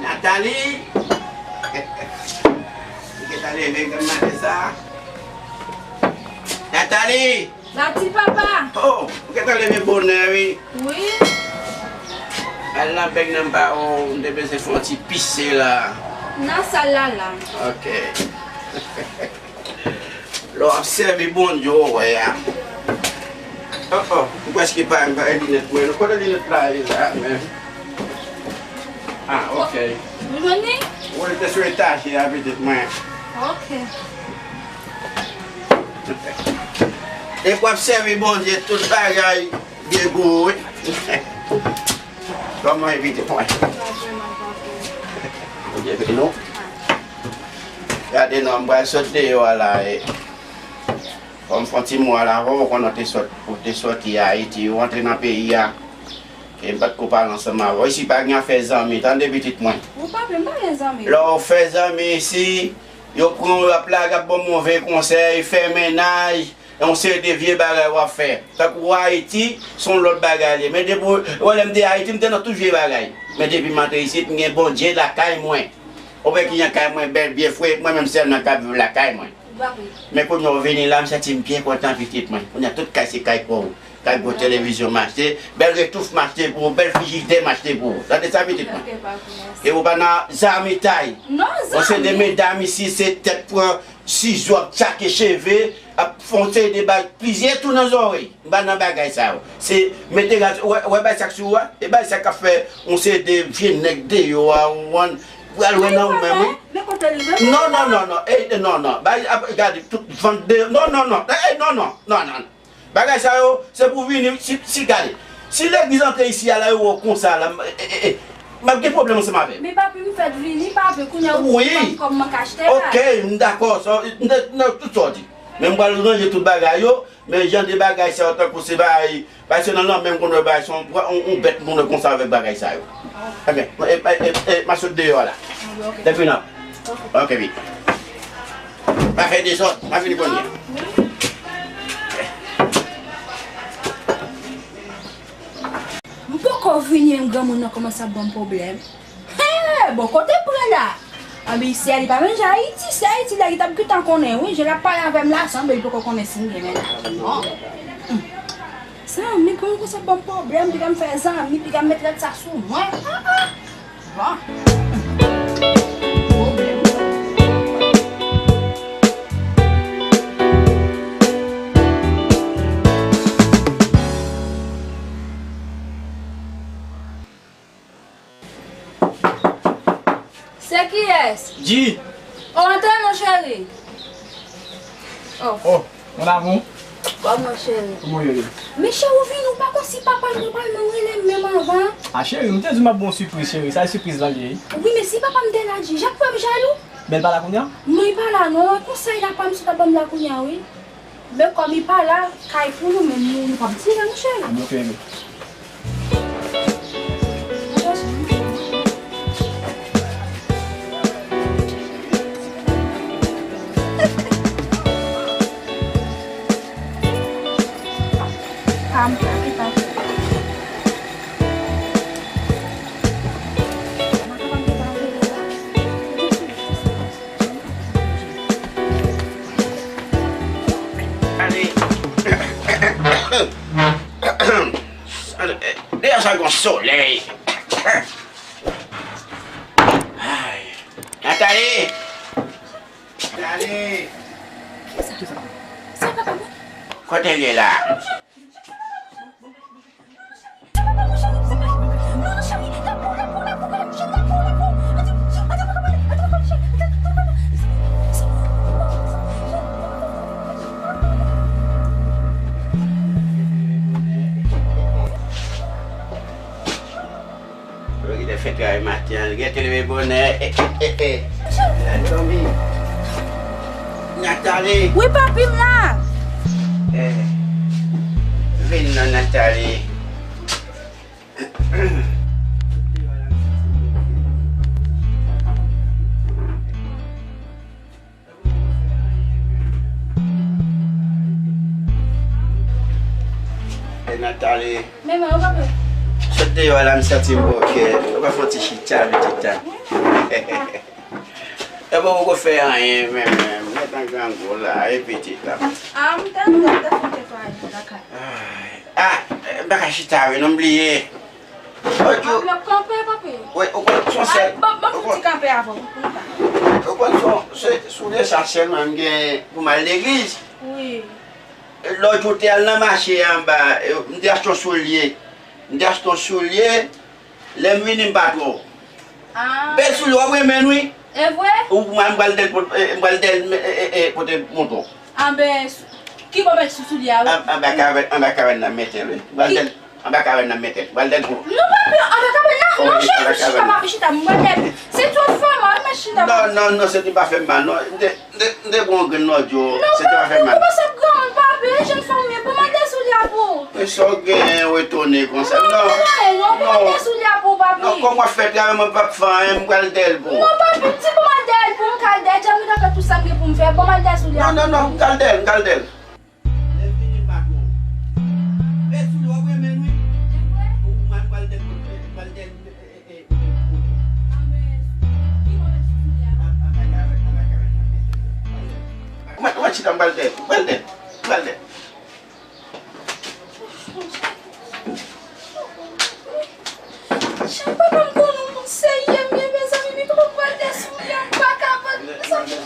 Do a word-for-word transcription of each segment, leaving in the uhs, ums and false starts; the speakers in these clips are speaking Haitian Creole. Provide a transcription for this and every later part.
Nathalie! Ou gentan leve grann maten sa? Nathalie! Sa ti papa! Oh, ou gentan leve bonè, wi. Wi. Al nan bèg nan ba ou, m te bezwen fè yon ti pise la. Nan sal la, la. Ok. Lè w ap sèvi Bondye, w wè a. Oh, oh, m prèske pa gen linèt mwen. Kote linèt la ye la menm? Ah, ok. Ou jwenn li? Wi, li te sou etaje a, pitit mwen. Ok. Depi w ap sèvi Bondye, tout bagay gen gou, wi. Kòman e pitit mwen? Bondye beni w. Gade non, m pral sot deyò a la, e. Fò m fè yon ti mo a la, ou konnen w te sot, ou te soti Ayiti, ou antre nan peyi a. E m pa t ko pale ansanm avè w. Isi pa gen afè zanmi, tande pitit mwen. Ou pa vle, m pa gen zanmi. Lè w fè zanmi isi, yo pran w, y ap lage, ap ba w move konsèy, fè mennaj, e yon seri de vye bagay w ap fè. Tankou Ayiti, se yon lòt bagay li ye. Men depi, wè, lè m te Ayiti, m te nan tout vye bagay. Men depi m antre isit, m gen Bondye lakay mwen. Ou wè ki jan kay mwen bèl, byen fre, mwen menm sèlman k ap viv lakay mwen. Men kounye a w vini la, m santi m byen kontan, pitit mwen. Kounye a tout kay se kay pa w. Kay gwo televizyon m achte, bèl retouf m achte pou ou, bèl frijidè m achte pou ou. Tande sa, pitit mwen. E ou pa nan zanmitay. Non, zanmi. Yon seri de medam isi, se tèt pran sizo, ap tchake cheve, ap fè yon seri de bagay, plizyè tou nan zòrèy. M pa nan bagay sa yo. Se mete raz, wè, wè bagay sa k sou ou a? E bagay sa k ap fè yon seri de vye nèg deyò a, ou konprann? Pral wè nan ou menm, wi. Non, non, non, non. E, non, non. Bagay, ap, gade, tout vant deyò. Non, non, non. E, non, non. Non, non. Bagay sa yo, se pou vini, si, si, gade. Si legliz antre isi a la, yo wè w konsa la, m, e, e, e, m ap gen pwoblèm ansanm avè w. Men papi, m fèk vini, papi, kounye a ou konprann kòman m ka achte la. Ok, m dakò, sa, m, m, m, tout sa w di. Men m pral ranje tout bagay yo, men jan de bagay sa yo tankou se bagay, bagay se nan lanmè m konn wè bagay, se yon, yon, yon bèt m konn wè konsa avèk bagay sa yo. Ebyen, e, e, e, e, m a sot deyò a la. Depi nan. Ok, wi. Pa fè dezòd, m a vini kounye a. M poko vini, menm granmoun nan kòmanse ap ban m pwoblèm. Hey, bon, kote pran la? Anben, isi a, li pa menm jan Ayiti, si Ayiti la, li t ap gentan konnen, wi, jan l ap pale avè m la, sanble li poko konnen si m gen mennaj. Non. Hmm. Zanmi, pou m konsa ban m pwoblèm, piga m fè zanmi, piga m met rèd sa sou mwen. Ah, ah. Bon. Pwoblèm. Se kiyès? G. O, antre non, cheri. O. O, mon amour. Kòman, cheri? Kòman w ye? Men cheri, ou vini, ou pa konn si papa m nan pral menm rele m menm anvan. A, cheri, m te di w m ap ba w sipriz, cheri. Sa e sipriz la l ye, wi. Wi, men si papa m te la, G, jan pou fè m jalou? Men l pa la kounye a? Non, li pa la, non. E konsèy la pa m sot ap ban m la kounye a, wi. Men kòm li pa la, kay pou nou, men nou, nou p ap di l, non, cheri. Anben, ok, bebe. Ale. Ale, eh, deyò sa gon solèy. Ay. Nathalie! Nathalie! Kote l ye la? Yo gentan fè travay maten an, li gentan leve bonè. Eh, eh, eh, eh. L al dòmi. Nathalie. Wi, papi, m la. Eh, vin non, Nathalie. E Nathalie. Men mwen, ou pa pè. Sot deyò a la, m santi m bòkè. Ou pa fè yon ti chita, pitit la? E bon, poko fè anyen, men, men, m gentan grangou la, e pitit la. Ah, m te, m te, m te fè netwayaj lakay. Ay, ah, m pa ka chita, wi, non, m bliye. Anvlòp kanpe, papi. Wi, ou konn, son sèl. Ban, ban m fouti kanpe avè w, pou m ka. Ou konn, son, se soulye sa sèlman m gen pou m al legliz. Wi. Lòt jou, te al nan mache anba, e, m te achte yon soulye. M te achte yon soulye, lè m vini, m pa twò. Ah. Bèl soulye, w ap renmen l, wi. E vre? Ou, mwen, m pral dèl pot-, e, m pral dèl, e, e, e, pote montre w. Anben, s-, ki bò m mèt sou soulye a, wi? An-, anba kavèn, anba kavèn nan, m mete l, wi. M pral dèl, anba kavèn nan, m mete l. M pral dèl pou ou. Non, papi, anba kavèn nan. Non, cheri, chita, papi, chita, m pral dèl. Se twòp fè mal, men chita. Non, non, non, se te pa fè mal, non. M te, m te, m te pran yon grenn lòt jou, se te pa fè mal. Non, papi, ou kòmanse ap granmoun, papi, e jèn fanm ou ye, ban m al dèyè soulye a pou ou. Men sa w genyen, w etone konsa? Non, non, non, non, ban m al dèyè soulye a pou ou, papi. Non, kòm w ap fè travay, mwen p ap fè anyen, m pral dèyè l pou ou. Non, papi, m di ban m al dèyè l pou ou, m ka al dèyè l, djamida fè tout sa m gen pou m fè, ban m al dèyè soulye a. Non, non, non, m ka al dèyè l, m ka al dèyè l. Lè m vini, m pa twò. Bèl soulye, w ap renmen l, wi. Ou, m pral dèyè l pou ou, m pral dèyè l. Mwen, mwen chita, m pral dèyè, m pral dèyè, m pral dèyè. Chak papa m konnen w serye, men mezanmi, men kòman m pral dèyè soulye a, m pa kapab, mezanmi.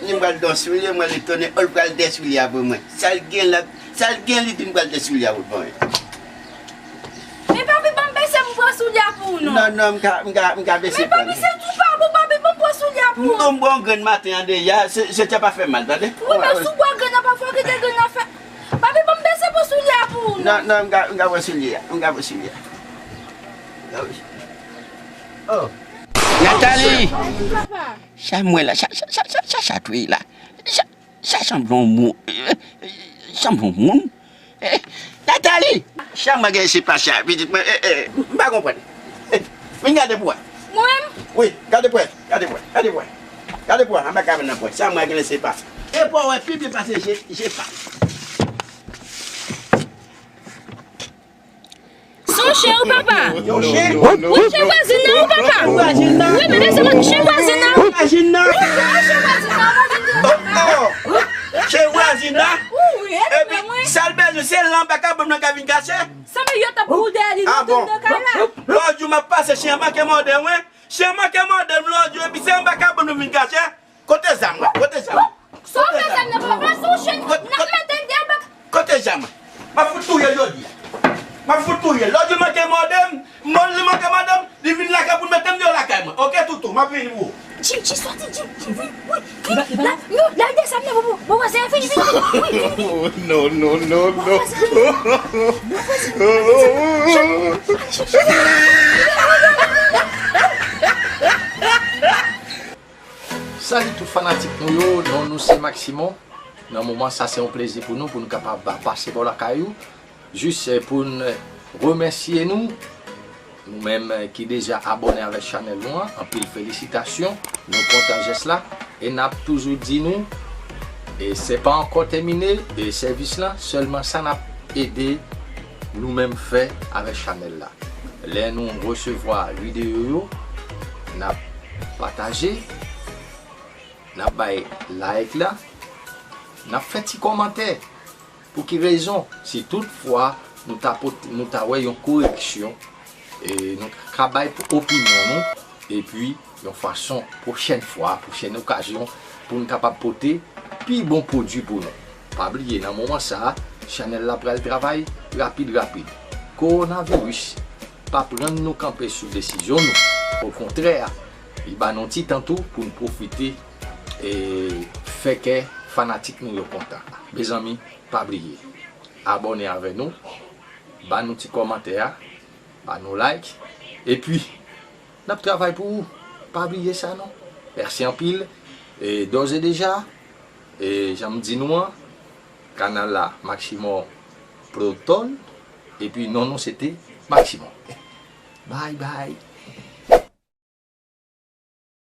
Ni m pral dèyè soulye, mwen etone, ou pral dèyè soulye a pou mwen. Sa l gen la, sa l gen, li di m pral dèyè soulye a pou mwen. Men papi, ban m bese m pran soulye a pou ou non. Non, non, m ka, m ka, m ka bese pran. Men papi, se tou pa pou papi, ban m pran soulye a pou ou. Non, m pran grenn maten an deja, se, se te pa fè mal, tande? Wi, men si w pran grenn nan, pafwa w kite grenn nan fè. Papi, ban m bese pran soulye a pou ou non. Non, non, m ka, m ka pran soulye a, m ka pran soulye a. Oh. Nathalie! Papa. Sa m wè la, sa, sa, sa, sa, sa chat wi la. Sa, sa sanble yon moun. Sanble yon moun. Eh, Nathalie! Sa mwen gen se pa sa, pitit mwen, eh, eh, m pa konprann. Eh, vin gade pou wè. Mwen menm? Wi, gade pou wè, gade pou wè, gade pou wè. Gade pou wè, anba kavèn nan pou wè. Sa mwen gen se pa sa. E pou wè, pi byen pase je, je pa. Se yon chen wi papa. Yon chen? Wi, chen vwazin nan wi papa. Wi, men se pa chen vwazin nan. Vwazin nan? Wi, chen vwazin nan. Oh, oh. Chen vwazin nan? Wi, wi, e epi mwen. Sa l bezwen, se lan anba kavèn nan ka vin kache. Sanble yo t ap kouri dèyè li, ah bon, nan kay la. Lòt jou m ap pase, chen an manke mòde mwen. Chen an manke mòde m lòt jou, epi se anba kavèn nan vin kache. Kote zam mwen? Kote zam mwen? Sa w fè zam nan papa, se yon chen n ap mete l dèyè bak. Kote zam mwen? M ap fout touye l jodi a. M ap fout touye l. Lòt jou l manke mòde m, mò-, li manke mòde m, li vin lakay pou l mete m deyò lakay mwen. Oke, toutou, m ap vini pou ou. Jim, Jim, sòti, Jim, Jim, vini, wi, vini, la, nou, la, l dèyè zam nan, bon, bon, bon, vwazen an, vini, vini, vini, vini, vini. Oh, non, non, non, non. Bon, vwazen an, vini, vini, vini, vini. Salut tout fanatik nou yo, non nou se Maximon. Nan moman sa se yon plezi pou nou, pou nou kapab pase bò lakay ou. Jis, eh, pou n remèsye nou, nou menm, eh, ki deja abòne avèk chanèl nou an, anpil felisitasyon, nou kontan jès la, e n ap toujou di nou, e se pa ankò tèmine, e sèvis la, sèlman sa n ap ede nou menm fè avèk chanèl la. Lè nou resevwa videyo yo, n ap pataje, n ap bay like la, n ap fè ti kòmantè. Pou ki rezon? Si tout fwa nou ta pot-, nou ta wè yon koreksyon, e nou ka bay pou opinyon nou, epi yon fason pwochèn fwa, pwochèn okazyon, pou n kapab pote pi bon pwodui pou nou. Pa bliye, nan moman sa a, chanèl la pral travay rapid, rapid. Kowonaviris pa pran nou kanpe sou desizyon nou. Okontrè, li ba nou ti tan tou pou n pwofite e fè kè fanatik nou yo kontan. Mezanmi, pa bliye, abòne avè nou, ba nou ti kòmantè a, ba nou like, epi n ap travay pou ou. Pa bliye sa non. Mèsi anpil. E dòz e deja, e jan m di nou an, kanal la Maximon Production, epi non nou se te Maximon. Bye bye.